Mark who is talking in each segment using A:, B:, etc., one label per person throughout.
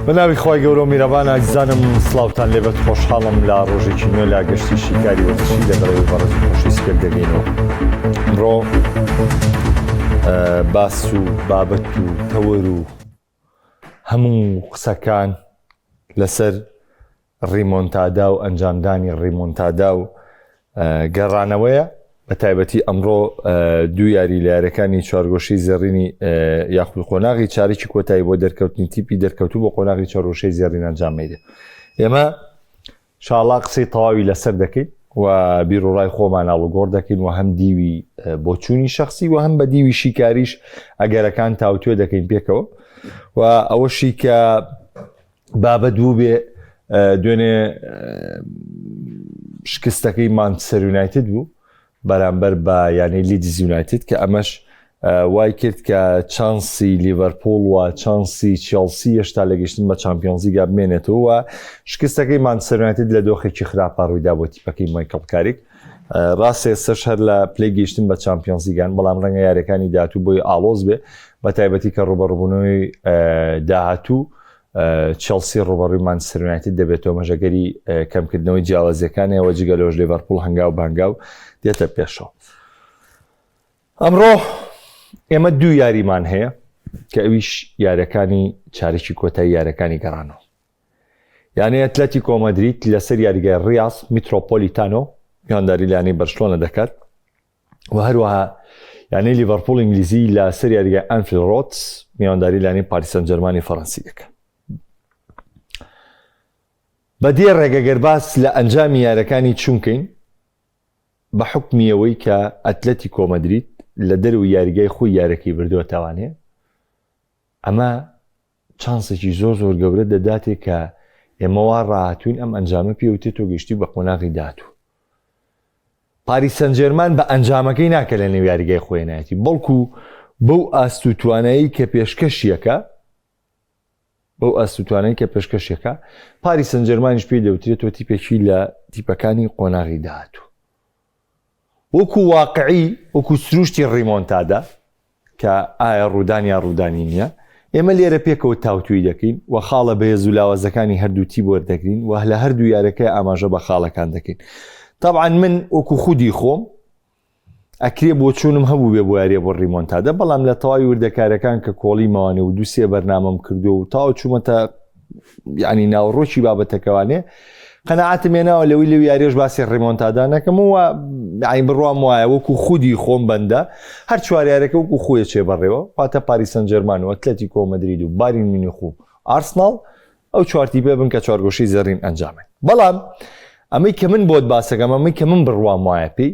A: بە ناوی خوای گەورە و میرەبان ئازیزانم سڵاوتان لێبێت خۆشحاڵم لە ڕۆژێکی نوێ لە گەشتی شیکاری وەرزشی لەگەڵ ئێوەی بەڕێز و خۆشەویست پێک دەگەینەوە ئەمڕۆ باس و بابەت و تەوەر و هەموو قسەکان لەسەر ڕیمۆنتادا و ئەنجامدانی ڕیمۆنتادا و گەڕانەوەیە بە تایبەتی ئەمڕۆ دوو یاری لە یاریەکانی چوارگۆشەی زێڕینی یاخود قۆناغی چارێکی کۆتایی بۆ دەرکەوتنی تیپی دەرکەوتوو بۆ قۆناغی چوارگۆشەی زێڕین ئەنجامەیدە ئێمە شاڵا قسەی تەواوی لەسەر دەکەین و بیرڕای خۆمان ئاڵوگۆڕ دەکەین و هەم دیوی بۆچوونی شخصی و هەم بە دیوی شیکاریش ئەگەرەکان تاوتوێ دەکەین پێکەوە و ئەوەشی کە بابەت بووبێ دوێنێ شکستەکەی مانچستەر یونایتد بوو بەرامبەر بە یانەی لیدز یونایتد کە ئەمەش وای کرد کە چانسی لیڤەرپوڵ و چانسی چێڵسی هێشتا لە گەشتن بە چامپیۆنزیگا بمێنێتەوە و شکستەکەی مانچستەر یونایتد لە دۆخێکی خراپە ڕوویدا بۆ تیپەکەی مایکڵ کاریک ڕاستە ئێستاش هەر لە پلەی گەیشتن بە چامپیۆنزیگان بەڵام ڕەنگە یاریەکانی داهاتوو بۆی ئاڵۆز بێ بە تایبەتی کە ڕوبەڕبوونەوەی داهاتوو چێڵسی ڕوبەڕووی مانچستەر یونایتد دەبێتەوە مەژەگەری کەمکردنەوەی جیاوازیەکانەوە جگە لەوەش لیڤەرپوڵ هەنگاو بە هەنگاو دێتە پێشەوە. ئەمڕۆ ئێمە دوو یاریمان هەیە کە ئەویش یاریەکانی چارەکی کۆتایی یاریەکانی گەڕانەوە. یانەی ئەتلەتیکۆ مەدرید لەسەر یاریگای ڕیاز میترۆپۆلیتانۆ میوانداری لە یانەی بەرشلۆنە دەکات. و هەروەها یانەی لیڤەرپوڵ ئینگلیزی لە سەر یاریگای ئەنفیل ڕۆدز میوانداری لانی پاریس سان جێرمانی فەڕەنسی دەکەن. بە دێڕێک ئەگەر باس لە ئەنجامی یارەکانی چونکەین بە حکمی ئەوەی کە ئەتلەتیکۆ مەدرید لە دەرەوەی یاریگای خۆی یارەکەی بردووەتەوانێ ئەمە چانسێکی زۆر زۆر گەورە دەداتێ کە ئێمە وا ڕاهاتوین ئەم ئەنجامە پێوتێ تۆ گەشتی بە قۆناغی داهاتوو پاریس سانجێرمان بە ئەنجامەکەی ناکە لە نێو یاریگای خۆێنایەتی بەڵکو بەو ئاست و توانایی کە پێشکەشیەکە بەو ئاست و توانایی کە پێشکەشیەکە پاریس سانجێرمانیش پێی دەوترێتەوە تیپێکی لە تیپەکانی قۆناغی داهاتوو وەکو واقعی وەکو سروشتی ڕیمۆنتادا کە ئایا ڕوودان یا ڕوودانی نییە، ئێمە لێرە پێکەوە تاوتوێی دەکەین و خاڵە بەهێز و لاوازەکانی هەردوو تیپ وەردەگرین و لە هەردوو یارەکەی ئاماژە بە خاڵەکان دەکەین. تەبعەن من وەکو خودی خۆم ئەکرێ بۆچوونم هەبوو بێ بۆ یاریە بۆ ڕیمۆنتادە بەڵام لە تەواوی وردەکارەکان کە کۆڵی ماوانێ و دوو سێ بەرنامەم کردو و تاو چوومەتە یعنی ناوەڕۆکی بابەتەکەوانێ قەنەعاتم هێناوە لەوەی لەو یاریەش باسی ڕیمۆنتادا نەکەم و یعنی بڕوام وایە وەکو خودی خۆم بەندە هەر چوار یارەکە وەکو خۆی چێ بەڕێوە واتە پاریس سان جێرمان و ئەتلەتیکۆ مەدرید و بایرن میونیخ و ئارسناڵ ئەو چوار تیپە بن کە چوارگۆشەی زێڕین ئەنجامن بەڵام ئەمەی کە من بۆت باسەکەم ئەمەی کە من بڕوام وایە پێی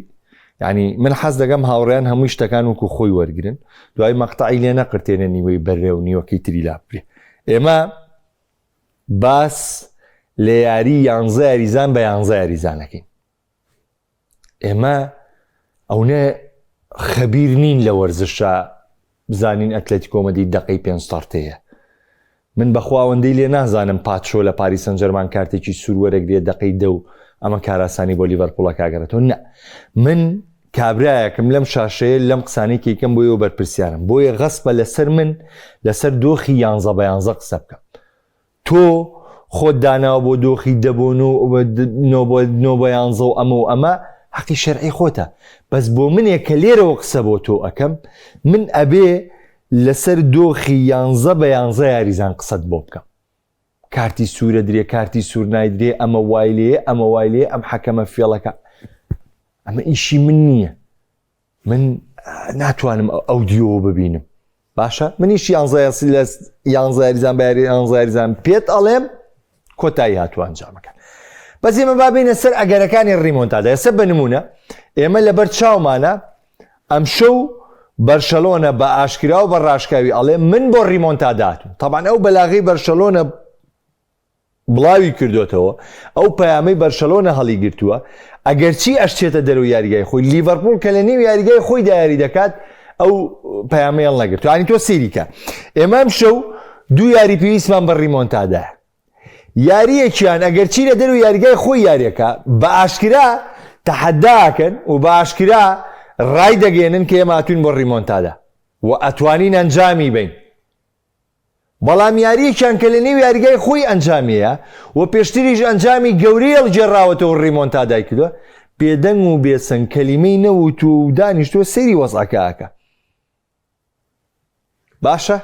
A: یعنی من حەز دەکەم هاوڕێیان هەمووی شتەکان وەکو خۆی وەرگن دوای مەقتەعی لێ نەقرتێنە نیوەی بەرێ و نیوەکەی تری لا بێ ئێمە باس لە یاری یانزە یاریزان بە یانزە یاریزانەکەین ئێمە ئەونە خەبیر نین لە وەرزشە بزانین ئەتلەتیکۆ مەدرید دەقەی پێنج تەڕتەیە من بەخوا ئەوەندەی لێ نازانم پاتشۆ لە پاریس سەنجەرمان کارتێکی سوور وەرەگرێ دەقەی دە و ئەمە کاراسانی بۆ لیڤەرپوڵەکە ئەگەڕێتەوە نە من کابرایەکم لەم شاشەیە لەم قسانەی کەیکەم بۆیەوە بەرپرسیارم بۆیە غەسپە لەسەر من لەسەر دۆخی یانزە بە یانزە قسە بکەم تۆ خۆت داناوە بۆ دۆخی دە بۆ نۆ نۆ بۆ نۆ بۆ یانزە و ئەمە و ئەمە حەقی شەرعی خۆتە بەس بۆ منێک کە لێرەوە قسە بۆ تۆ ئەکەم من ئەبێ لەسەر دۆخی یانزە بە یانزە یاریزان قسەت بۆ بکەم کارتی سوورە درێ کارتی سوور نایدرێ ئەمە وای لێ ئەمە وای لێ ئەم حەکەمە فێڵەکە ئەمە ئیشی من نییە من ناتوانم ئەو دیۆوە ببینم باشە منیش یانزە لە یانزە یاریزان بە یانزە یاریزان پێت ئەڵێم کۆتایی هاتوو ئەنجامەکە بەس ئێمە با بینە سەر ئەگەرەکانی ڕیمۆنتادا ئێستا بە نمونە ئێمە لەبەر چاومانە ئەمشەو بەرشەلۆنە بە ئاشکرا و بە ڕاشکاوی ئەڵێ من بۆ ڕیمۆنتادا هاتووم تەبعەن ئەو بەلاغەی بەرشەلۆنە بڵاوی کردۆتەوە، ئەو پەیامەی بەرشەلۆنە هەڵیگرتووە، ئەگەرچی ئەشچێتە دەرەوەی یاریگای خۆی، لیڤەرپوڵ کە لە نێو یاریگای خۆیدا یاری دەکات ئەو پەیامەی هەڵنەگرتووە. یانی تۆ سەیری کە، ئێمە ئەمشەو دوو یاری پێویستمان بە ڕیمۆنتادایە. یارییەکیان ئەگەرچی لە دەرەوەی یاریگای خۆی یاریەکە، بە ئاشکرا تەحەدا ئەکەن و بە ئاشکرا ڕایدەگەیەنن کە ئێمە هاتووین بۆ ڕیمۆنتادا و ئەتوانین ئەنجامی بەین. بەڵام یارییەکیان کە لە نێو یاریگای خۆی ئەنجامیەیە و پێشتریش ئەنجامی گەورەی هەڵگێڕاوەتەوە و ڕیمۆنتادای کردووە، بێدەنگ و بێسەنگ کەلیمەی نەوتووە و دانیشتووە سەیری وەزعەکە ئەکا. باشە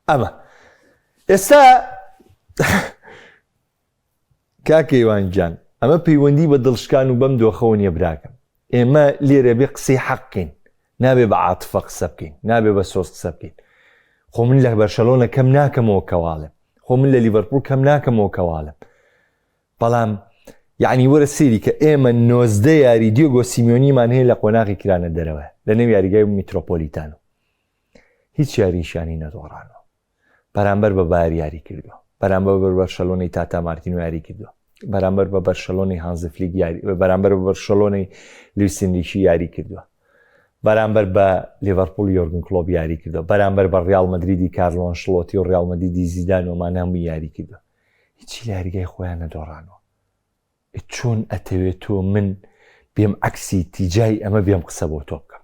A: ئەمە ئێستا کاک کەیوان گیان ئەمە پەیوەندی بە دڵشکان و بەم دۆخەوە نیە براکەم ئێمە لێرە بێ قسەی حەق کەین نابێ بە عاتفە قسە بکەین نابێ بە سۆز قسە بکەین خۆ من لە بەرشەلۆنە کەم ناکەمەوە کەواڵێم خۆ من لە لیڤەرپوڵ کەم ناکەمەوە کەواڵێم بەڵام یعنی وەرە سەیری کە ئێمە 19 یاری دیۆگۆ سیمیۆنیمان هەیە لە قۆناغی کرانە دەرەوە لە نێو یاریگای میترۆپۆلیتانۆ هیچ یاریشیانی نەدۆڕانەوە بەرامبەر بە بایەر یاری کردووە بەرامبەر بە بەرشەلۆنەی تاتا مارتینۆ یاری کردووە بەرامبەر بە بەرشەلۆنەی هانزی فلیک یاری بەرامبەر بە بەرشەلۆنەی لویس ئینریکی یاری کردووە بەرامبەر بە لیڤەرپوڵ یۆرگن کلۆپ یاری کردووە بەرامبەر بە ڕیاڵ مەدریدی کارلۆ ئەنشلۆتی و ڕیاڵ مەدریدی زیدان و ئەمانە هەمووی یاری کردووە هیچی لە یاریگای خۆیان نەدۆڕانەوە چۆن ئەتەوێت تۆ من بێم عەکسی تیجای ئەمە بێم قسە بۆ تۆ بکەم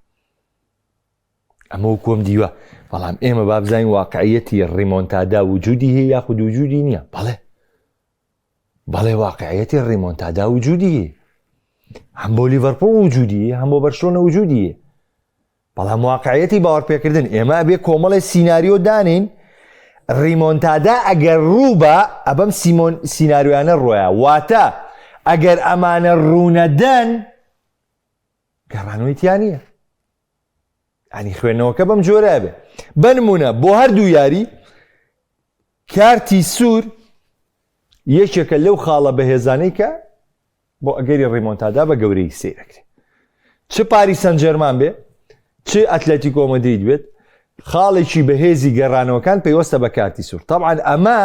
A: ئەمە وەکو ئەم دیوە بەڵام ئێمە با بزانین واقعیەتی ڕیمۆنتادا وجودی هەیە یاخود وجودی نییە بەڵێ بەڵێ واقعیەتی ڕیمۆنتادا وجودی هەیە هەم بۆ لیڤەرپوڵ وجودی هەیە هەم بۆ بەرشلۆنە وجودی هەیە بەڵام واقعیەتی باوەڕپێکردن ئێمە ئەبێ کۆمەڵێ سیناریۆ دانین ڕیمۆنتادا ئەگەر ڕووبە ئەبەم سیمۆن سیناریۆیانە ڕۆیە واتە ئەگەر ئەمانە ڕوونەدەن گەڕانەوەی تیا نییە ینی خوێندنەوەکە بەم جۆرە بێ بنمونە بۆ هەردوو یاری کارتی سوور یەکێکە لەو خاڵە بەهێزانەی کە بۆ ئەگەری ڕیمۆنتادا بە گەورەی سیرەکرێت چ پاری سەنجەرمان بێ چ ئەتلەتیکۆ مەدرید بێت خاڵێکی بەهێزی گەڕانەوەکان پەیوەستە بە کارتی سوور طبعا ئەمە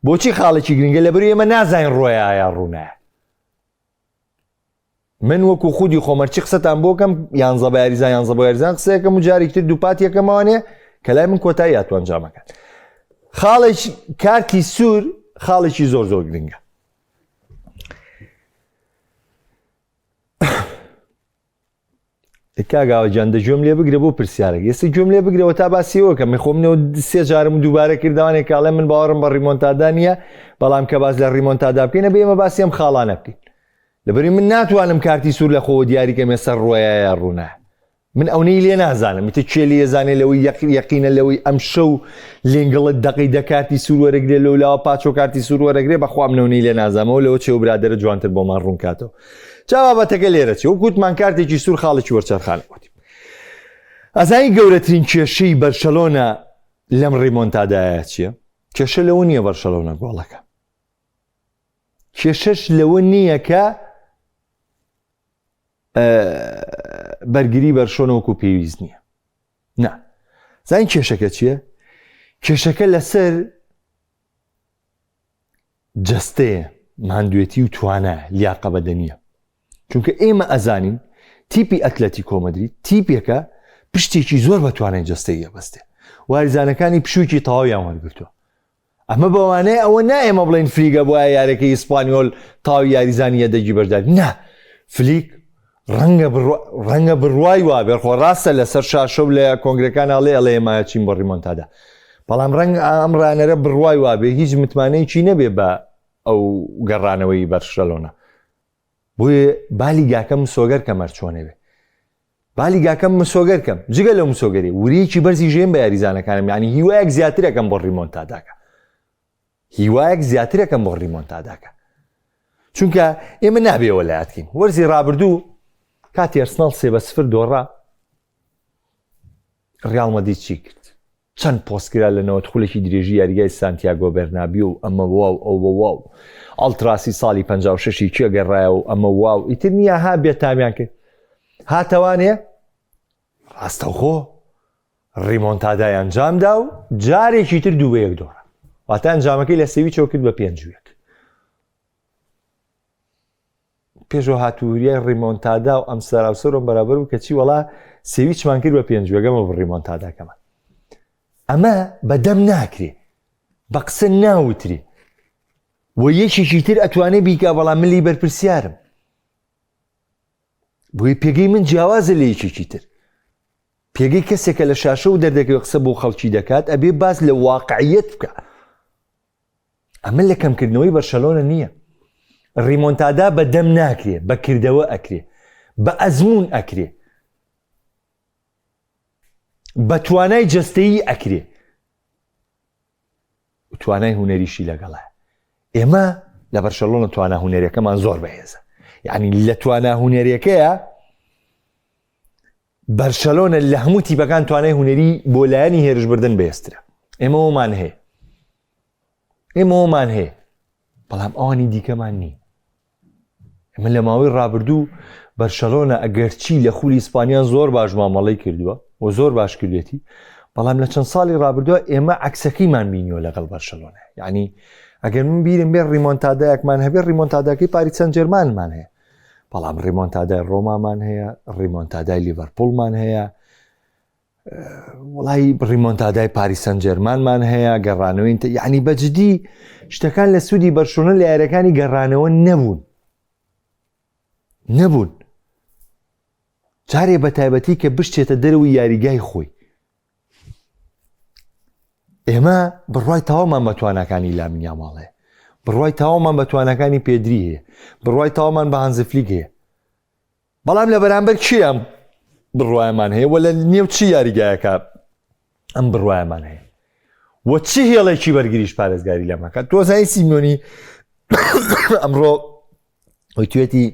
A: بۆچی خاڵێکی گرنگە لەبەر ئێمە نازانین ڕۆیە ڕوونایە من وەکو خودی خۆم هەرچی قسەتان بۆ کەم یانزە بە یاریزان یانزە بۆ یاریزان قسەیەکەم و جارێکی تر دووپات یەکەمەوانێ کە لای من کۆتایی هاتوو ئەنجامەکان خاڵێکی کارتی سوور خاڵێکی زۆر زۆر گرنگە کاگاوە گیان دە گوێم لێ بگرە بۆ پرسیارێک ئێستا گوێم لێ بگرەوە تا باسیەوە کە من خۆم نەوە سێ جارم دووبارە کردوانێک کاڵێ من باوەڕم بە ڕیمۆنتادا نییە بەڵام کە باس لە ڕیمۆنتادا بکەین بێ ئێمە باسی ئەم خاڵانە بکەین لەبەری من ناتوانم کارتی سوور لە خۆوە دیاری کەم ئێستا ڕۆیە یا ڕوونە من ئەونەی لێ نازانم ئیتر کێ لێ زانێ لەوەی یەقینە لەوەی ئەم شەو لینگڵت دەقەی دە کارتی سوور وەرەگرێ لەو لاوە پاچۆ کارتی سوور وەرەگرێ بەخوا من ئەونەی لێ نازانمەوە لەوە چێ و برادەرە جوانتر بۆمان ڕوون کاتەوە جا بابەتەکە لێرە چی وەک وتمان کارتێکی سوور خاڵێکی وەرچەرخان وتی ئەزانی گەورەترین کێشەی بەرشەلۆنە لەم ڕیمۆنتادایە چییە کێشە لەوە نییە بەرشەلۆنە گۆڵەکە کێشەش لەوە نییە کە بەرگری بەرشۆنە وەکو پێویست نییە نا زین کێشەکە چییە کێشەکە لەسەر جەستەیە، ماندوێتی و توانا، لیاقە بەدەنییە. چونکە ئێمە ئەزانین تیپی ئەتلەتیکۆ مەدرید تیپێکە پشتێکی زۆر بە توانای جەستەیی ئەبەستێ. واریزانەکانی پشوویەکی تەواویان وەرگرتووە. ئەمە بە وانای ئەوە نا ئێمە بڵێین فلیک ئەبوایە یارەکەی ئیسپانیۆل تەواوی یاریزانی یەدەگی بەشدار نا فلیک ڕەنگە ڕەنگە بڕوای وابێ خۆ ڕاستە لەسەر شاشە و لە کۆنگرەکان ئەڵێ ئەڵێ ئێمە چین بۆ ڕیمۆنتادا بەڵام ڕەنگ ئەم ڕانەرە بڕوای وابێ هیچ متمانەیەکی نەبێ بە ئەو گەڕانەوەی بەرشەلۆنە بۆیە بالیگاکەم مسۆگەر کەمەر چۆنەوێ بالیگاکەم مسۆگەر کەم جگە لەو مسۆگەری وریەکی بەرزی ژێم بە یاریزانەکانم یعنی هیوایەک زیاترەکەم بۆ ڕیمۆنتاداکە هیوایەک زیاترەکەم بۆ ڕیمۆنتاداکە چونکە ئێمە نابێ وەلایەت کەین وەرزی ڕابردوو کاتی ئەرسناڵ سێ بە سفر دۆڕا ڕیاڵ مەدرید چی کرد چەند پۆست کرا لە 90 خولێکی درێژی یاریگای سانتیاگۆ بەرنابیۆ و ئەمە واو ئەو بە واو ئەڵتراسی ساڵی 56ی کێ گەڕایە و ئەمە واو ئیتر نییە ها بێتامیان کرد هاتەوانێ ڕاستەوخۆ ڕیمۆنتادای ئەنجامدا و جارێکی تر دوو بە یەک دۆڕا واتە ئەنجامەکەی لە سێویچەوە کرد بە پێنج و یەک پێشەوە هاتووریای ڕیمۆنتادا و ئەم سەراوسەرۆم بەرابەر و کەچی وەڵا سێویچمان کرد بە پێنج وەگەمە بە ڕیمۆنتاداکەمان ئەمە بەدەم ناکرێ بە قسە ناوترێ و یەکێکی تر ئەتوانێ بیکا بەڵام ملی بەرپرسیارم بۆیە پێگەی من جیاوازە لە یەکێکی تر. پێگەی کەسێکە لە شاشە و دەردەکەوێت قسە بۆ خەڵکی دەکات ئەبێ باس لە واقعیت بکە ئەمە لە کەمکردنەوەی بەرشەلۆنە نییە ڕیمۆنتادا بە دەم ناکرێ بە کردەوە ئەکرێ بە ئەزمون ئەکرێ بە توانای جەستەیی ئەکرێ توانای هوەریشی لەگەڵە ئێمە لە بەرشەلۆنە توانا هوەرەکەمان زۆر بەهێزە یعنی لە توانا هوەرەکەیە بەرشەلۆنە لە هەموو تیپەکان توانای هونەری بۆ لایەنی هێرشبردن بەهێزترە ئێمە ئەومان هەیە ئێمە ئەومان هەیە بەڵام ئەوانی دیکەمان نی ئەمە لە ماوەی ڕابردوو بەرشەلۆنە ئەگەرچی لە خولی ئیسپانیا زۆر باش مامەڵەی کردووە و زۆر باش کردێتی بەڵام لە چەند ساڵی ڕابردووە ئێمە عکسەکەیمان بینیوە لەگەڵ بەرشەلۆنە یعنی ئەگەر من بیرم بێ ڕیمۆنتادایەکمان هەبێ ڕیمۆنتاداکەی پاری چەند جێرمانمان هەیە بەڵام ڕیمۆنتادای ڕۆمامان هەیە ڕیمۆنتادای لیڤەرپوڵمان هەیە وڵی ڕیمۆنتادای پاریس سەنجێرمانمان هەیە گەڕانەوەی یعنی بەجددی شتەکان لە سوودی بەرشۆنە لە یاریەکانی گەڕانەوە نەبوون نەبوون جارێ بە تایبەتی کە بشتێتە دەرەوەی یاریگای خۆی ئێمە بڕوای تەواومان بە تواناکانی لامین یاماڵ هەیە بڕوای تەواومان بە تواناکانی پێدری هەیە بڕوای تەواومان بە هانزفلیک هەیە بەڵام لە بەرامبەر کێ ئەم بڕوایەمان هەیە و لە نێو چی یاریگایەکە ئەم بڕوایەمان هەیە و چ هێڵێکی بەرگریش پارێزگاری لەمەکە تۆزای سیمیۆنی ئەمڕۆ وتوێتی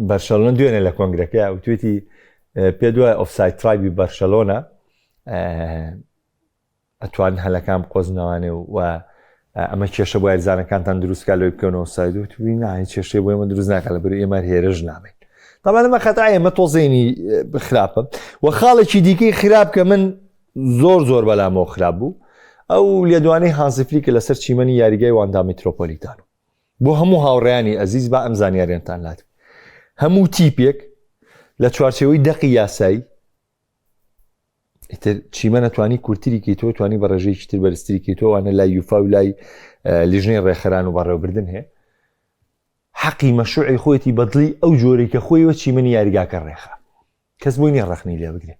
A: بەرشەلۆنە دوێنێ لە کۆنگرەکە وتوێتی پێ دوای offside trap ی بەرشەلۆنە ئەتوان هەلەکان قۆزنەوانێ و ئەمە کێشە بۆ یاریزانەکانتان دروستکە لەوەی بکەونەوە ساید و توی نای کێشەی بۆ ئێمە دروست ناکە لە بەر ئێمە هێرش نابین طبعا ئەمە خەتای ئێمە تۆزێنی خراپە و خاڵێکی دیکەی خراپ کە من زۆر زۆر بەلامەوە خراپ بوو ئەو لێدوانەی هانزی فلیکە لەسەر چیمەنی یاریگای واندا میترۆپۆلیتانۆ بۆ هەموو هاوڕێیانی ئەزیز با ئەم زانیاریانتان لات هەموو تیپێک لە چوارچێوەی دەقی یاسایی ئیتر چیمەنە توانی کورتری کەیتەوە توانی بە ڕێژەیەکی تر بەرزتری کەیتەوە وانە لای یوفا و لای لیژنەی ڕێکخەران و بەڕێوەبردن هەیە حەقی مەشروعی خۆیەتی بەدڵی ئەو جۆرەی کە خۆیەوە چیمەنی یاریگاکە ڕێخا کەس بۆی نییە ڕەخنەی لێ بگرێ.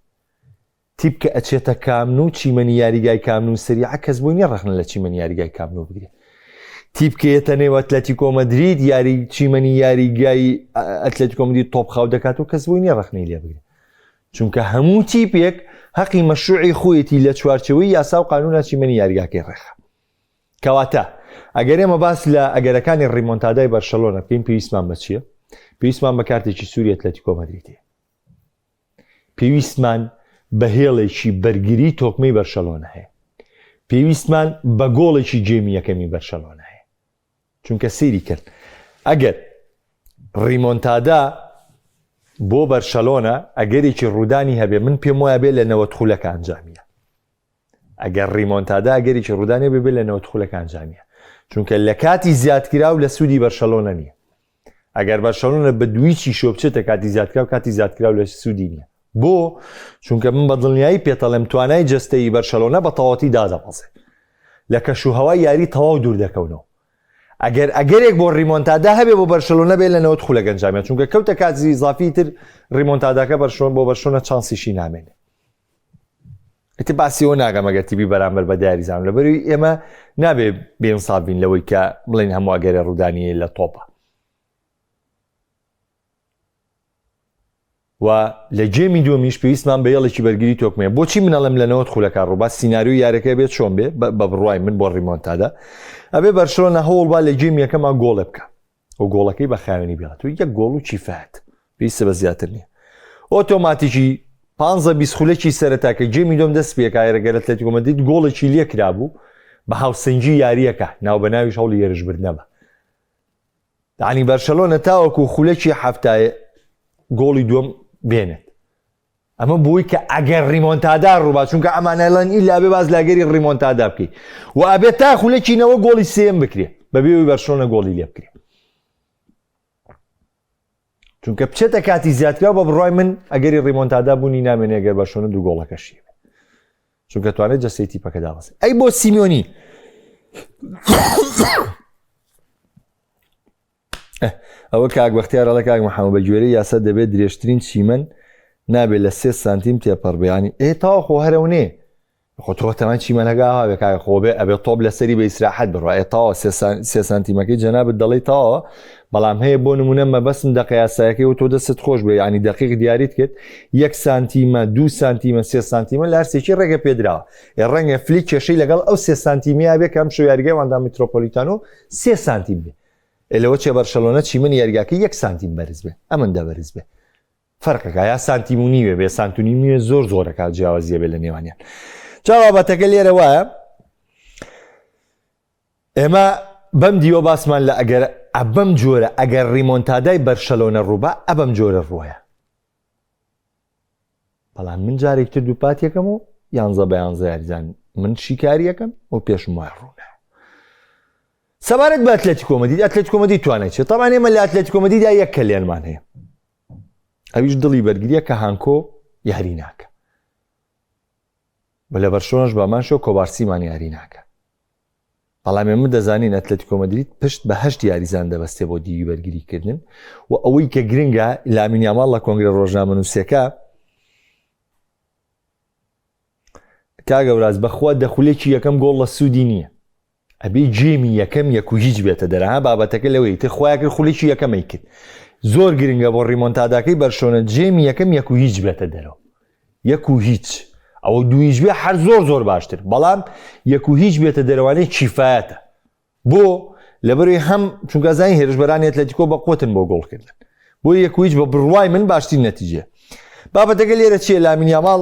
A: تیپ کە ئەچێتە کامپ نو چیمەنی یاریگای کامپ نو سریعە کەس بۆی نییە ڕەخنە لە چیمەنی یاریگای کامپ نو بگرێ. تیپ کە یەتە نێو ئەتلەتیکۆ مەدرید یاری چیمەنی یاریگای ئەتلەتیکۆ مەدرید تۆپ خاو دەکات و کەس بۆی نییە ڕەخنەی لێ بگرێ. چونکە هەموو تیپێک هەقی مەشروعی خۆیەتی لە چوارچێوەی یاسا و قانونا چیمەنی یاریگاکەی ڕێخا. کەواتە ئەگەر ئێمە باس لە ئەگەرەکانی ڕیمۆنتادای بەرشەلۆنە بکەین پێویستمان بە چییە؟ پێویستمان بە کارتێکی سووری ئەتلەتیکۆ مەدرید هەیە. پێویستمان بە هێڵێکی بەرگری تۆکمەی بەرشەلۆنە هەیە. پێویستمان بە گۆڵێکی گێمی یەکەمی بەرشەلۆنە هەیە. چونکە سەیری کرد ئەگەر ڕیمۆنتادا بۆ بەرشەلۆنە ئەگەرێکی ڕوودانی هەبێ من پێم وایە بێ لە 90 خولەکە ئەنجامیە. ئەگەر ڕیمۆنتادا ئەگەرێکی ڕوودانی ببێت لە 90 خولەک ئەنجامیە چونکە لە کاتی زیادکراو لە سوودی بەرشەلۆنە نییە ئەگەر بەرشەلۆنە بە دویچی شۆ بچێتە کاتی زیادکراو کاتی زیادکراو لە سوودی نییە بۆ چونکە من بە دڵنیایی پێتەڵێم توانای جەستەیی بەرشەلۆنە بە تەواوەتی دادەبەزێ لە کەش و هەوای یاری تەواو دوور دەکەونەوە ئەگەر ئەگەرێک بۆ ڕیمۆنتادا هەبێ بۆ بەرشەلۆنە بێ لە 90 خولەک ئەنجامیان چونکە کەوتە کاتی ئیزافی تر ڕیمۆنتاداکە بەرشۆن بۆ بەرشۆنە چانسیشی نامێنێ ئیتر باسی ئەوە ناکەم ئەگەر تیپی بەرامبەر بە دیاریزان لەبەروی ئێمە نابێ بێنساب بین لەوەی کە بڵێن هەموو ئەگەرێ ڕوودانی لە تۆپە و لە گێمی دووەمیش پێویستمان بە یەڵێکی بەرگری تۆکمەیە بۆچی منەڵم لە 90 خولەکە ڕووبا سیناریۆ یارەکە بێت چۆن بێ بە بڕوای من بۆ ڕیمۆنتادا ئەبێ بەرشلۆنە هەوڵ با لە گێمی یەکەما گۆڵێ بکە و گۆڵەکەی بە خاوێنی بێڵێت و یەک گۆڵ و کیفایەت پێویستە بە زیاتر نییە ئۆتۆماتیکی پ 20 خولەکی سەرەتا کە گێمی دۆم دەست پێکا ئێرەگەر ئەتلەتیکۆ مەدرید گۆڵێکی لێکرابوو بە هاوسەنگی یارییەکە ناو بە ناویش هەوڵی هێرشبردنە بە یعنی بەرشەلۆنە تاوەکو خولەکی هەفتای گۆڵی دووەم بێنێت ئەمە بۆی کە ئەگەر ڕیمۆنتادا ڕووبا چونکە ئەمانەڵەن ئیلا بێ باز لاگەری ڕیمۆنتادا بکەی و ئەبێت تا خولەکی نەوە گۆڵی سێم بکرێ بەبێ ئەوەی بەرشلۆنە گۆڵی لێ بکرێ چونکە بچێتە کاتی زیادکراو بە بڕای من ئەگەری ڕیمۆنتادا بوونی نامێنێ گەر بەرشلۆنە دوو گۆڵەکەشی چونکە توانێت جەستەی تیپەکە دابەزێت ئەی بۆ سیمیۆنی. ئەوە کاک بەختیار ئەڵێ کاک محەممەد بە گوێرەی یاسا دەبێت درێژترین چیمەن نابێت لە سێ سانتیم تێپەڕ بێ ینی ئێ تاوا خۆ هەرەونێ خۆ تۆ تەمان چیمەنەکە ئاوا بێ کاکە خۆ بێ ئەبێ تۆپ لەسەری بە ئیسراحەت بڕوا ئێ تاوا سێ سانتیمەکەی جەنابت دەڵێی تاوا بەڵام هەیە بۆ نمونە مەبەستم دەقە یاسایەکەی و تۆ دەستت خۆش بێ ینی دقیق دیاریت کرد یەک سانتیمە دوو سانتیمە سێ سانتیمە لە هەرسێکی ڕێگە پێدراوە ئێ ڕەنگە فلیک کێشەی لەگەڵ ئەو سێ سانتیمیا بێ کە ئەم شەو یاریگای واندا میترۆپۆلیتانۆ سێ سانتیم بێ ئێ لەوە چێ بەرشەلۆنە چی من یاریگاکەی یەک سانتیم بەرز بێ ئەمەندە بەرز بێ فەرقەکە یا سانتیم و نیوێ بێ سانت و نیوێ زۆر زۆرەکە جیاوازیە بێ لە نێوانیان جا بابەتەکە لێرە وایە ئێمە بەم دیوە باسمان لە ئەگەر ئەبەم جۆرە ئەگەر ریمۆنتادای بەرشەلۆنە ڕووبا ئەبەم جۆرە ڕۆیە بەڵام من جارێک تر دووپات یەکەم و یانزە بە یانزە یاریزان من شیکاری یەکەم و پێشم وایە ڕوونە سەبارەت بە ئەتلەتیکۆ مەدرید ئەتلەتیکۆ مەدرید توانای چیە تەبعەن ئێمە لە ئەتلەتیکۆ مەدریدا یەک کەلێنمان هەیە ئەویش دڵی بەرگریە کە هانکۆ یاری ناکە و لە بەرشۆنەش بامان شۆ کۆبارسیمان یاری ناکە بەڵام ئێمە دەزانین ئەتلەتیکۆ مەدرید پشت بە هەشت یاریزان دەبەستێ بۆ دیوی بەرگریکردن و ئەوەی کە گرنگە لامین یاماڵ لە کۆنگرە ڕۆژنامەنووسەکە کاگەوراز بەخوا دەخولێکی یەکەم گۆڵ لە سوودی نییە ئەبێ game ی یەکەم یەک و هیچ بێتە دەرە بابەتەکە لەوەی تر خخوای کرد خولێکی یەکەمەی کرد زۆر گرنگە بۆ ریمۆنتاداکەی بەرشۆنە game ی یەکەم یەک و هیچ بێتە دەرەوە یەک و هیچ ئەوە دوویش بێ هەر زۆر زۆر باشتر بەڵام یەک و هیچ بێتە دەرەوانەی کیفایەتە بۆ لەبەروی هەم چونکە زانانی هێرشبەرانی ئەتلەتیکۆ بە قوتن بۆ گۆڵکردن بۆ یەک و هیچ بە بڕوای من باشترین نەتیجە بابەتەکە لێرە چییە لامین یاماڵ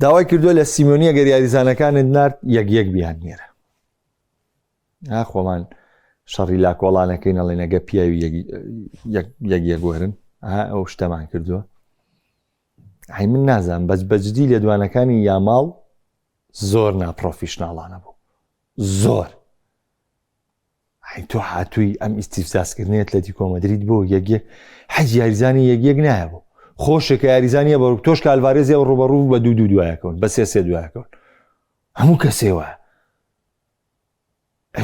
A: داوای کردووە لە سیمۆنیە گەر یاریزانەکانت نارد یەک یەک بیان نێرە خۆمان شەڕی لاکۆڵانەکەی نەڵێنەگە پیاوی یەک یەک وەرن ئەو شتەمان کردووە ئەی من نازانم بەس بەجدی لێدوانەکانی یاماڵ زۆر ناپرۆفیشناڵانە بوو زۆر ئەی تۆ هاتووی ئەم ئیسیفزازکردنی ئەتلەتیکۆ مەدرید بۆ یەک یەک حەج یاریزانی یەک یەک نایە بوو خۆشێکە یاریزانیە بەڕوو تۆش کالڤارێزی ئەو ڕوبەڕوو بە دوو دوو دوایەکەون بە سێ سێ دوایەکەون هەموو کەسێ وایە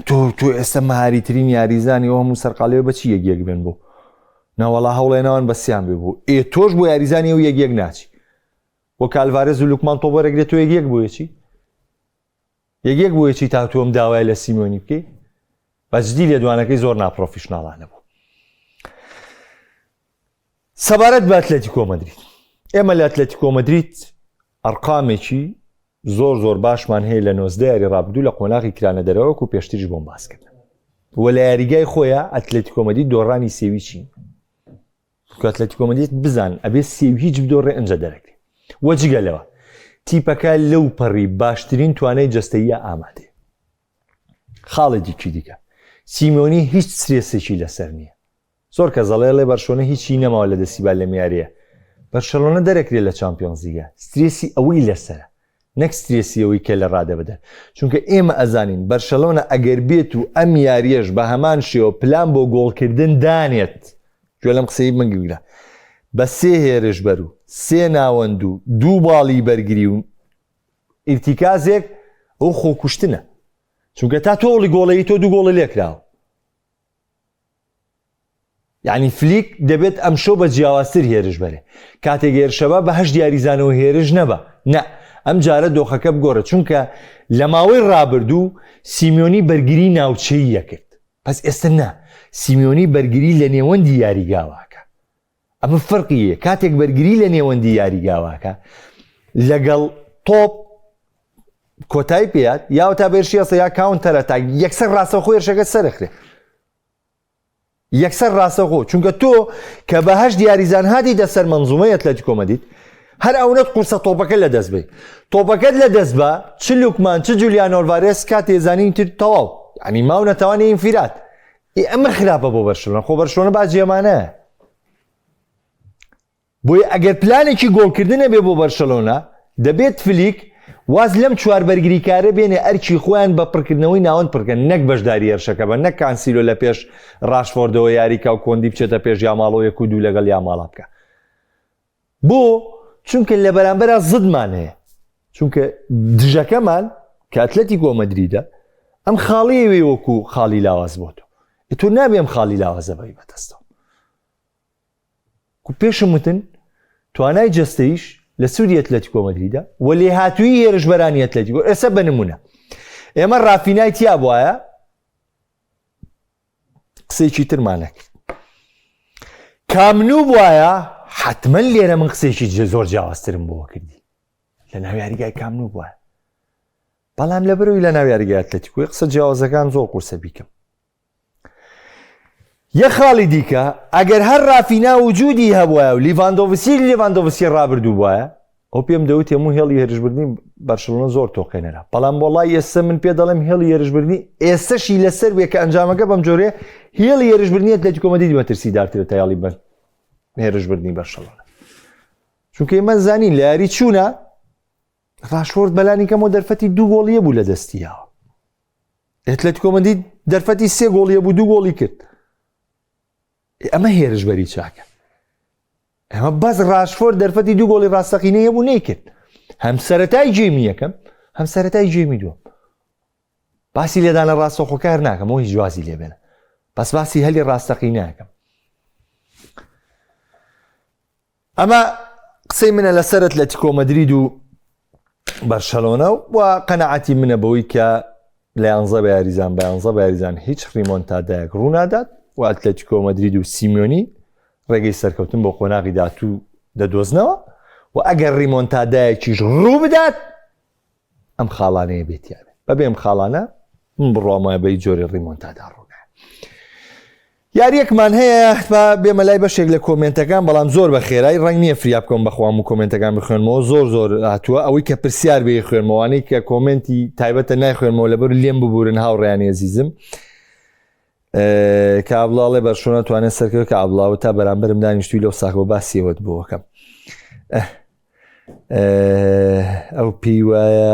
A: تۆ تۆ ئێستا مەهاریترین یاریزانی ئەو هەموو سەرقاڵیەوە بەچی یەک یەک بێن بۆ ناوەڵا هەوڵێنەوان بەسیان بێ بوو ئێ تۆش بۆ یاریزانی ئەو یەک یەک ناچی بۆ کالڤارێز و لوکمان تۆ بەرەگرێت تۆ یەک یەک بۆیەچی یەک یەک بۆیەچی تا تۆم داوای لە سیمۆنی بکەی بەجدی لێدوانەکەی زۆر ناپرۆفیشناڵانە بوو سەبارەت بە ئەتلەتیکۆ مەدرید ئێمە لە ئەتلەتیکۆ مەدرید ئەرقامێکی زۆر زۆر باشمان هەیە لە 19 یاری ڕابردوو لە قۆناغی کرانە دەرەوەک و پێشتریش بۆم باس کردن و لە یاریگای خۆیان ئەتلەتیکۆ مەدرید دۆڕانی سێوی چین ئەتلەتیکۆ مەدرید بزان ئەبێ سێ هیچ بدۆڕێ ئەنجا دەرەکرێ وە جگە لەوە تیپەکە لەو پەڕی باشترین توانای جەستەیە ئامادەیە خاڵێکی دیکە سیمۆنی هیچ سترێسێکی لەسەر نییە زۆر کەس ئەڵێ ئەڵێ بەرشۆنە هیچی نەماوە لە دەستی با لەم یاریە بەرشەلۆنە دەرەکرێ لە چامپیۆنزلیگە سترێسی ئەوەی لەسەرە نەک سترێسی ئەوەی کە لە ڕادەبەدەر چونکە ئێمە ئەزانین بەرشەلۆنە ئەگەر بێت و ئەم یاریەش بە هەمان شێوە پلان بۆ گۆڵکردن دانێت گوێ لەم قسەی من بگرە بە سێ هێرشبەر و سێ ناوەند و دوو باڵی بەرگری و ئیرتیکازێک ئەو خۆکوشتنە چونکە تا تۆڵی گۆڵەی تۆ دوو گۆڵی لێکراوە یعنی فلیک دەبێت ئەمشەو بە جیاوازتر هێرش بەرێ کاتێک هێرشەبا بە هەشت یاریزانەوە هێرش نەبە نە ئەم جارە دۆخەکە بگۆڕێت چونکە لە ماوەی ڕابردوو سیمیۆنی بەرگری ناوچەیی یەکرد پس ئێستا نا سیمیۆنی بەرگری لە نێوەندی یاریگاواکە ئەمە فەرقیە کاتێک بەرگری لە نێوەندی یاریگاواکە لەگەڵ تۆپ کۆتایی پێات یاوە تا بێرشیەسە یا counter attack یەکسەر ڕاستەوخۆ هێرشەکە سەرخرێ یەکسەر ڕاستەوخۆ چونکە تۆ کە بە هەشت یاریزان هاتیتە سەر مەنزومەی ئەتلەتیکۆ مەدید هەر ئەونەت قورسە تۆپەکە لە دەست بی تۆپەکەت لە دەست بە چ لوکمان چ جولیان ئۆلڤارێس کاتێ زانین تر تەواو ینی ماونەتەوانی ئینفیرات ئێ ئەمە خراپە بۆ بەرشلۆنە خۆ بەرشلۆنە با جێمانە بۆیە ئەگەر پلانێکی گۆڵکردن هەبێ بۆ بەرشەلۆنە، دەبێت فلیک واز لەم چوار بەرگریکارە بێنێ ئەرکی خۆیان بە پڕکردنەوەی ناوەند پڕکەن نەک بەشداری هێرشەکە بن، نەک کانسیلۆ لە پێش ڕاشفۆردەوە یاریکا و کۆندی بچێتە پێش یاماڵەوە یەک و دوو لەگەڵ یاماڵا بکا. بۆ؟ چونکە لە بەرامبەرا زدمان هەیە. چونکە دژەکەمان کە ئەتلەتیکۆ مەدریدە ئەم خاڵیەوێ وەکو خاڵی لاواز بۆ تۆ. تۆ نابێ ئەم خاڵی لاوازە بەری بەدەستەوە. کو پێشم وتن توانای جەستەیش لە سوودی ئەتلەتیکۆ مەدریدە و لێهاتوویی هێرشبەرانی ئەتلەتیکۆ ئێستا بە نمونە ئێمە ڕافینای تیا بواە قسەیەکی ترمان نەکرد کامنو بواە حتمما لێرە من قسەیەکی زۆر جیاوازترم بۆ کردی لە ناو یاریگای کامنو بواە بەڵام لە بەرەوەی لە ناو یاریگای ئەتلەتیکۆی قسە جیاوازەکان زۆر قورسە بیکەم یەک خاڵی دیکە ئەگەر هەر رافینا وجودی هەبوایە و لیڤاندۆڤسکی لیڤاندۆڤسکی ڕابردوو بوایە ئەو پێم دەوت هەموو هێڵی هێرشبردنی بەرشلۆنە زۆر تۆقێنەرە بەڵام وەڵای ئێستا من پێ دەڵێم هێڵی هێرشبردنی ئێستەشی لەسەر بێ کە ئەنجامەکە بەم جۆرەیە هێڵی هێرشبردنی ئەتلەتیکۆ مەدرید مەترسیدارترە تا هێڵی بەر هێرشبردنی بەرشلۆنە چونکە ئێمە زانین لە یاری چوونە ڕاشفۆرد بەلانی کەمەوە دەرفەتی دوو گۆڵیە بوو لە دەستی یاوە ئەتلەتیکۆ مەدرید دەرفەتی سێ گۆڵیە بوو دوو گۆڵی کرد ئەمە هێرشبەری چاکە ئەمە بەس ڕاشفۆرد دەرفەتی دوو گۆڵی ڕاستەقینە هەبوو نەیکرد هەم سەرەتای گێمی یەکەم هەم سەرەتای گێمی دووەم باسی لێدانە ڕاستەخۆکار ناکەم و هیچ وازی لێبێنە بەس باسی هەلی ڕاستەقی ناکەم ئەمە قسەی منە لەسەر ئەتلەتیکۆ مەدرید و بەرشەلۆنە و قەنەعەتی منە بەوەی کە لە یانزە بە یاریزان بە یانزە بە یاریزان هیچ ڕیمۆنتادایەک ڕوونادات و ئەتلەتیکۆ مەدرید و سیمیۆنی ڕێگەی سەرکەوتن بۆ قۆناغی داهاتوو دەدۆزنەوە و ئەگەر ڕیمۆنتادایەکیش ڕوو بدات ئەم خاڵانەیە بێتیان بەبێ ئەم خاڵانە من بڕوام وایە بە هیچ جۆرێ ڕیمۆنتادا ڕوونایە یاریەکمان هەیە با بێمە لای بەشێک لە کۆمێنتەکان بەڵام زۆر بە خێرای ڕەنگ نییە فریا بکەم بەخوام و کۆمێنتەکان بخوێنمەوە زۆر زۆر هاتووە ئەوەی کە پرسیار بێ خوێنمەوانەی کە کۆمێنتی تایبەتە نایخوێنمەوە لەبەر لێم ببورن هاوڕیانی ئەزیزم کە ئابڵاڵێ بەرشۆنە توانێت سەرکەوت کە ئابڵاوە تا بەرامبەرم دانیشتوی لەو ساکەوە باسیەوەت بۆکەم ئەو پێی وایە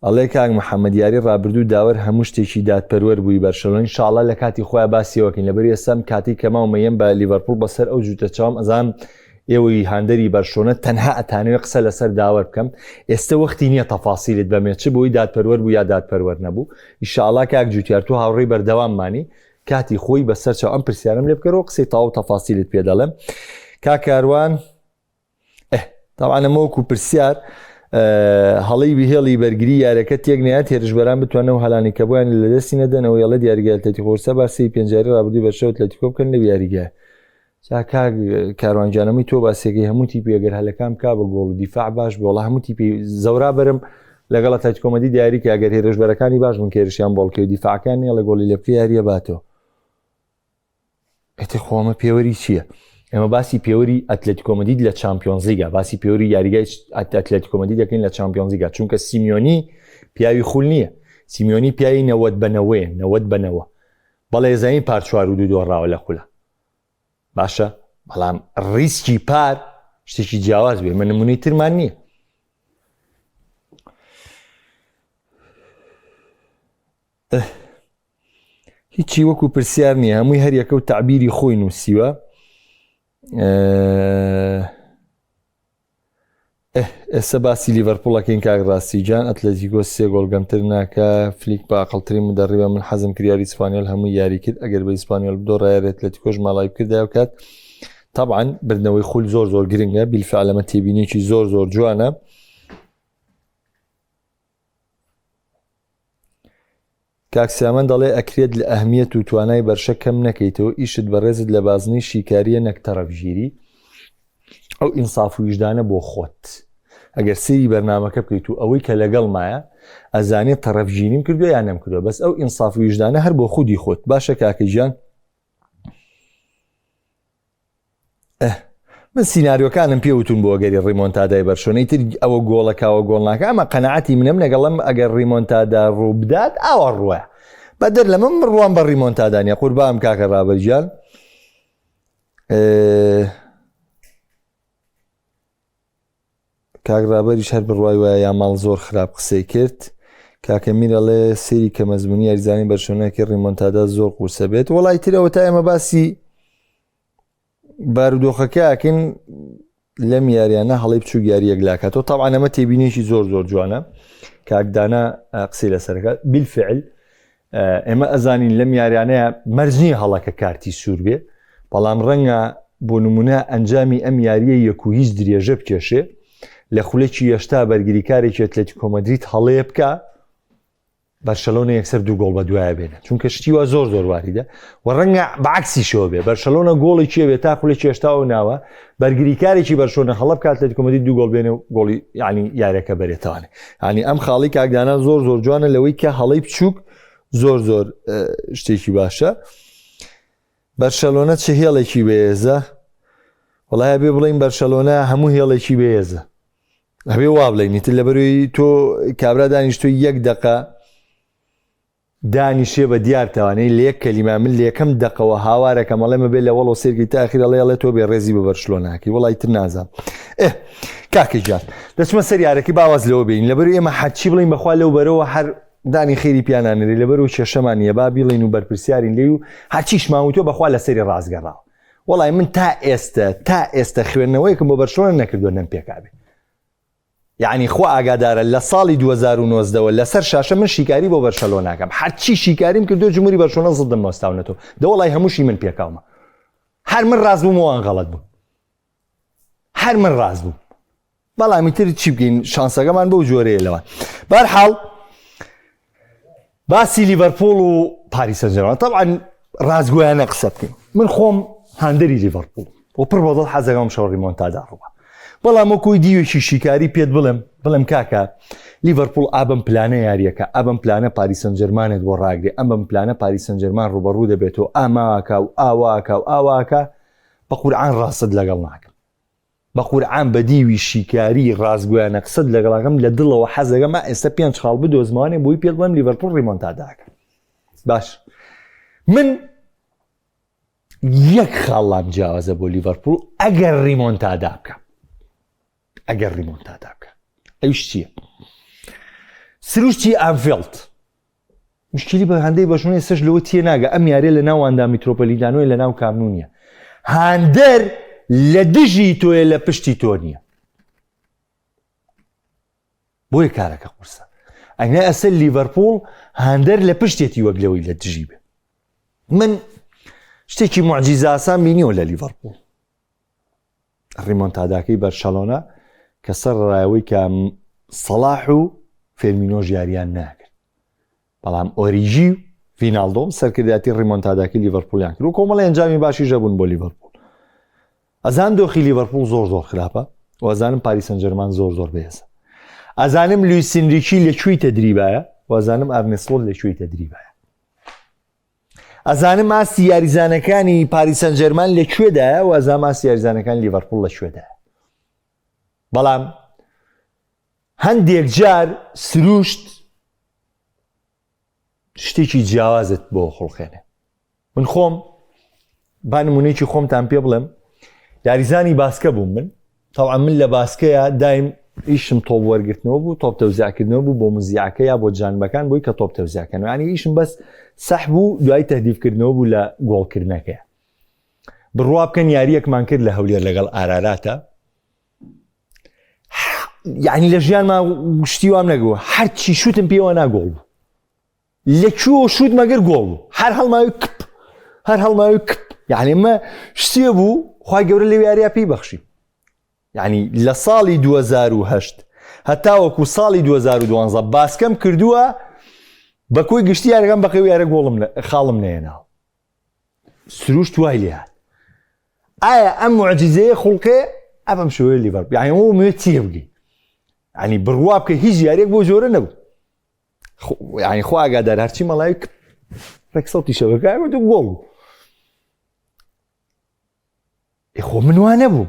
A: ئەڵێ کاک محەممەد یاری ڕابردوو داوەر هەموو شتێکی دادپەروەر بووی بەرشەلۆن شاڵە لە کاتی خۆیان باسیەوەکەین لەبەر ئێستام کاتی کەماو مەیەم بە لیڤەرپوڵ بەسەر ئەو جووتە چاوم ئەزان ئێوەی هاندەری بەرشۆنە تەنها ئەتانەوێ قسە لەسەر داوەر بکەم ئێستە وەختی نییە تەفاسیلت بەمێ چ بۆی دادپەروەر بوو یا دادپەروەر نەبوو ئیشاڵا کاک جوتیار تۆ هاوڕێی بەردەواممانی کاتی خۆی بەسەر چاو ئەم پرسیارم لێ بکەرەوە قسەی تەواو تەفاسیلت پێ دەڵێم کاک کاروان ئه تاوان ئەمە وەکو پرسیار هەڵەی بهێڵی بەرگری یارەکە تێک نایات هێرشبەران بتوانەوە هەلانی کە بۆیان لە دەستی نەدەنەوە یاڵێت یاریگای ئەتلەتیکۆ سە باسی پێنجاری ڕابردووی بەرشەوە ئەتلەتیکۆ بکەن لەو یاریگای جا کاک کاروان گیان ئەمەی تۆ باسیەکەی هەموو تیپی ئەگەر هەلەکان بکا بە گۆڵ و دیفاع باش بێ وەڵا هەموو تیپی زەورا بەرم لەگەڵ ئەتلەتیکۆ مەدرید یاری کە ئەگەر هێرشبەرەکانی باش بن کە هێرشیان بۆڵکێ و دیفاعەکان نێڵێ گۆڵی لێ بکە یاریە باتەوە ئێتە خۆ ئەمە پێوەری چییە؟ ئێمە باسی پێوەری ئەتلەتیکۆ مەدرید لە چامپیۆنزلیگا باسی پێوەری یاریگای ئەتلەتیکۆ مەدرید دەکەین لە چامپیۆنزلیگا چونکە سیمیۆنی پیاوی خول نییە سیمیۆنی پیاوی 90 بە نەوەیە 90 بە نەوە بەڵێ زانین پار چوار و دوو دۆڕاوە لە خولە باشە بەڵام ڕیسکی پار شتێکی جیاواز بێ من نمونەی ترمان نییە هیچی وەکو پرسیار نییە هەمووی هەریەکە و تعبیری خۆی نووسیوە ئێستا باسی لیڤەرپوڵەکەین کاک ڕاستی گیان ئەتلەتیکۆ سێ گۆڵ گەمتر ناکە فلیک بە ئەقڵترین مدەڕیبە من حەزم کرد یاری ئیسپانیۆل هەموو یاری کرد ئەگەر بە ئیسپانیۆل بدۆڕایە ئەتلەتیکۆش ماڵای بکردایە و کات طبعا بردنەوەی خول زۆر زۆر گرنگە بیلفعل ئەمە تێبینێکی زۆر زۆر جوانە کاک سیامەند دەڵێ ئەکرێت لە ئەهمیەت و توانای بەرشە کەم نەکەیتەوە ئیشت بەڕێزت لە بازنەی شیکاریە نەک تەڕەفگیری ئەو ئینساف و ویژدانە بۆ خۆت ئەگەر سەیری بەرنامەکە بکەیت و ئەوەی کە لەگەڵمایە ئەزانێت تەڕەفگیریم کردووە یان نەمکردووە بەس ئەو ئینساف و ویژدانە هەر بۆ خودی خۆت باشە کاکە گیان من سیناریۆکانم پێ وتون بۆ ئەگەری ڕیمۆنتادای بەرشۆنەی تر ئەوە گۆڵەکەوە گۆڵ ناکە ئەمە قەنەعەتی منم لەگەڵم ئەگەر ڕیمۆنتادا ڕووبدات ئاوا ڕوە بەدەر لەمە من ڕوام بە ڕیمۆنتادانە قوربام کاکە ڕابەرگیان کاک ڕابەریش هەر بڕوای وایە یاماڵ زۆر خراپ قسەی کرد کاکە میر ئەڵێ سەیری کە مەزمونی یاریزانی بەرشەلۆنەکی ڕیمۆنتادا زۆر قورسە بێت وەڵای تر ئەوە تا ئێمە باسی بارودۆخەکە ئەکەین لەم یاریانە هەڵی بچوو یاری یەکلاکاتەوە تاوان ئەمە تێبینێکی زۆر زۆر جوانە کاکدانا قسەی لەسەرەکە بیلفعل. ئێمە ئەزانین لەم یاریانەیە مەرج نییە هەڵەکە کارتی سوور بێ بەڵام ڕەنگە بۆ نمونە ئەنجامی ئەم یاریە یەک و هیچ درێژە بکێشێ لە خولەکی هێشتا بەرگریکارێکی ئەتلەتیکۆ مەدرید هەڵەیە بکە بەرشەلۆنە یەکسەر دوو گۆڵ بە دوایە بێنە چونکە شتی وا زۆر زۆر واریدە و ڕەنگە بەعکسیشەوە بێ بەرشەلۆنە گۆڵی کێ بێ تا خولێکی هێشتاوە ناوە بەرگریکارێکی بەرشۆنە هەڵە بکات لە کۆمەدی دوو گۆڵ بێنێ و گۆڵی ینی یاریەکە بەرێتوانێ ینی ئەم خاڵی کاکدانا زۆر زۆر جوانە لەوەی کە هەڵەی بچووک زۆر زۆر شتێکی باشە بەرشەلۆنە چ هێڵێکی بەێزە وڵایە بێ بڵین بەرشەلۆنە هەموو هێڵێکی بەێزە ئەبێ وا بڵێین ئیتر لەبەروی تۆ کابرا دانیشتوی یەک دەقە دانیشێ بە دیار تاوانەی لە یەک کەلیما من لە یەکەم دەقەوە هاوارەکەم ئەڵێ مەبێ لە وەڵۆ سێرگی تاخیر ئەڵێ ئەڵێ تۆ بێ ڕێزی بە بەرشلۆناکەی وەڵای تر نازانم ئێ کاکە گیان دەچمە سەر یارەکەی باواز لەوە بین لەبەر ئێمە هەرچی بڵین بەخوا لەو بەرەوە هەر دانی خێری پیانانەری لەبەر و کێشەمان نییە با بیڵین و بەرپرسیارین لێی و هەرچیشمان وتووە بەخوا لەسەری ڕاستگەڕاوە وەڵای من تا ئێستە تا ئێستە خوێندنەوەیەکم بۆ بەرشلۆنە نەکردووە نەم پێکابێ یعنی خوا ئاگادارە لە ساڵی 2019ەوە لەسەر شاشە من شیکاری بۆ بەرشەلۆناکەم هەرچی شیکاریم کردو جمهوری بەرشۆنە زدم وەستاونەتەوە دەوەڵای هەمووشی من پێکاومە هەر من ڕاست بووم وان غەڵەت بوو هەر من ڕاست بووم بەڵام ئیتر چی بکەین شانسەکەمان بەو جۆرەیە لەوان بەرحاڵ باسی لیڤەرپوڵ و پاریس سانجێرمان طبعا ڕاستگۆیانە قسە بکەین من خۆم هاندەری لیڤەرپوڵ و پڕ بەدڵ حەزەکەم شەو ڕیمۆنتادا ڕووە بەڵام وەکوی دیوێکی شیکاری پێت بڵێم بڵێم کاکە لیڤەرپوڵ ئابم پلانە یاریەکە ئەبم پلانە پاریس سانجێرمانت بۆ ڕاگرێ ئەم بەم پلانە پاریس سانجێرمان ڕوبەڕوو دەبێتەوە ئاماکە و ئاواکە و ئاواکە بە قورعان ڕاستت لەگەڵ ناکەم بە قورعان بە دیوی شیکاری ڕاستگۆیانە قسەت لەگەڵاکەم لە دڵەوە حەزەکەم ئا ئێستا پێنج خاڵ بدۆزمەوانێ بۆی پێت بڵێم لیڤەرپوڵ ڕیمۆنتاداکە باش من یەک خاڵ لام جیاوازە بۆ لیڤەرپوڵ ئەگەر ڕیمۆنتادا بکە ئەگەر ڕیمۆنتادا بکە ئەوش چییە؟ سروشتی ئانفێڵد مشکلی بە هاندەی بەرشلۆنە ئێستاش لەوە تێناگە ئەم یاریە لە ناو واندا میترۆپۆلیتانۆیە لە ناو کامنو نییە هاندەر لە دژی تۆیە لە پشتی تۆ نییە بۆیە کارەکە قورسە ئەگەر ئەسەر لیڤەرپوڵ هاندەر لە پشتێتی وەک لەوەی لە دژی بێ من شتێکی معجیزاسان بینیەوە لە لیڤەرپوڵ ڕیمۆنتاداکەی بەرشەلۆنە کە سەر ڕایەوەی کە سەڵاح و فێرمینۆش یاریان ناکرد بەڵام ئۆریجی و ڤیناڵدۆم سەرکردایەتی ڕیمۆنتاداکەی لیڤەرپولیان کرد و کۆمەڵی ئەنجامی باشی ژەبوون بۆ لیڤەرپول ئەزان دۆخی لیڤەرپول زۆر زۆر خراپە و ئەزانم پاریس سانجێرمان زۆر زۆر بەهێزە ئەزانم لویس ئینریکی لە کوێی تەدریبایە و ئەزانم ئارنێ سلۆت لە کوێی تەدریبایە ئەزانم ئاستی یاریزانەکانی پاریس سانجێرمان لە کوێدایە و ئەزانم ئاستی یاریزانەکانی لیڤەرپوڵ لە کوێدایە بەڵام هەندێک جار سروشت شتێکی جیاوازت بۆ خوڵقێنێ من خۆم با نمونەیەکی خۆمتان پێ بڵێم یاریزانی باسکە بووم من تەوان من لە باسکەیە دایم ئیشم تۆپ وەرگرتنەوە بوو تۆپ تەوزیعکردنەوە بوو بۆ مزیعەکە یا بۆ جانبەکان بووی کە تۆپ تەوزیعکەن ینی ئیشم بەس سەح بوو دوای تهدیفکردنەوە بوو لە گۆڵکردنەکەی بڕوا بکەن یاریەکمان کرد لە هەولێر لەگەڵ ئاراراتە یعنی لە ژیانما شتی وام نەگەوە هەرچی شوتم پێوە ناگۆڵ بوو لە کوێوە شووت مەگەر گۆڵ بوو هەر هەڵماوی کپ هەر هەڵماوی کپ یعنی مە شتێ بوو خی گەورە لە یارییا پێی بەخشی یعنی لە ساڵی 2010 هەتاوەکو ساڵی 2012 باسکەم کردووە بە کۆی گشتی یارەکان بەقەی یارە گۆڵم خاڵم نێناوە سروشت وای لێهات ئایا ئەم معجزەیە خوڵقێ ئەم شێوەیە لیڤەرپول یعنی ئەوە مێ چیە بگەی یعنی بڕوا بکە هیچ یاریێک بۆ جۆرە نەبوو یعنی خوا ئاگادار هەرچی مەڵای ڕێک سەوتی شەوەکە و گۆڵ بوو خۆ من وا نەبوو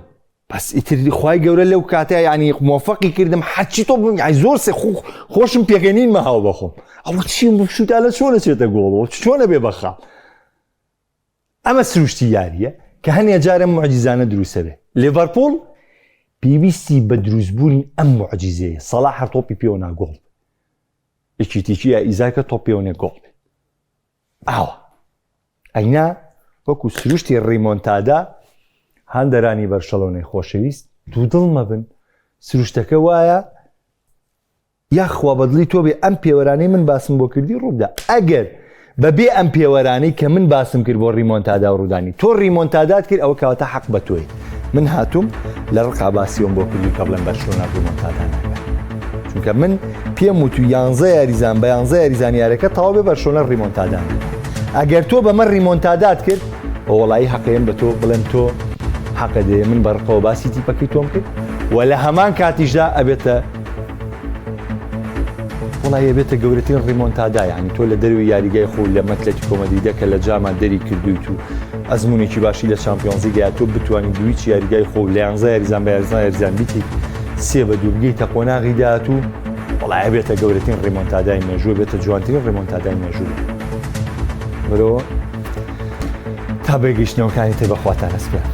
A: بەس ئیتر خوای گەورە لەو کاتە یعنی مۆفقی کردم هەرچی تۆ بووم یعنی زۆر سێ خۆ خۆشم پێکەنین مەهاو بەخۆم ئەوە چیم بوو شوتا لە چۆنە چێتە گۆڵەوە چۆنە بێ بەخاڵ ئەمە سروشتی یارییە کە هەنێ جار ئەم موعجیزانە دروستە بێ. لێڤەرپوڵ پێویستی بە دروستبوونی ئەم موعجیزەیە، سەڵاح هەر تۆپی پێوە نا گۆڵ بێ. ئیکیتیکی یا ئیزاکە تۆپ پێوە نێ گۆڵ بێ. ئاوا. ئەینا وەکو سروشتی ڕیمۆنتادا هاندەرانی بەرشەلۆنەی خۆشەویست دوودڵ مەبن سروشتەکە وایە یاخوا بەدڵی تۆ بێ ئەم پێوەرانەی من باسم بۆ کردی ڕووبدا ئەگەر بەبێ ئەم پێوەرانەی کە من باسم کرد بۆ ڕیمۆنتادا و ڕوودانی تۆ ڕیمۆنتادات کرد ئەوە کەواتە حەق بە تۆی من هاتووم لە ڕقا باسیەوەم بۆ کردووی کە بڵێم بەرشلۆنە ڕیمۆنتادا ناکات چونکە من پێم وت و یانزە یاریزان بە یانزە یاریزان یارەکە تەواو بێ بەرشلۆنە ڕیمۆنتادا ناکات ئەگەر تۆ بەمە ڕیمۆنتادات کرد وەڵایی حەقەیەم بە تۆ بڵێم تۆ حەقە دێ من بە ڕقەوە باسی تیپەکەی تۆم کرد و لە هەمان کاتیشدا ئەبێتە وەڵای ئەبێتە گەورەترین ڕیمۆنتادا یعنی تۆ لە دەروی یاریگای خۆ لە ئەتلەتیکۆ مەدریدە کە لە جاما دەری کردویت و ئەزمونێکی باشی لە چامپیۆنزیگا تۆ بتوانانی دویچ یاریگای خۆ لە یانزە یاریزان بە یاریزان یاریزان بیتی 3-2 بگەیتە قۆناغی داهاتوو وەڵای ئەبێتە گەورەترین ڕیمۆنتادای مێژوو بێتە جوانترین ڕیمۆنتادای مێژوو برۆ تا بەگەیشتنەوەکانی تر بەخواتان ئەسپێرم.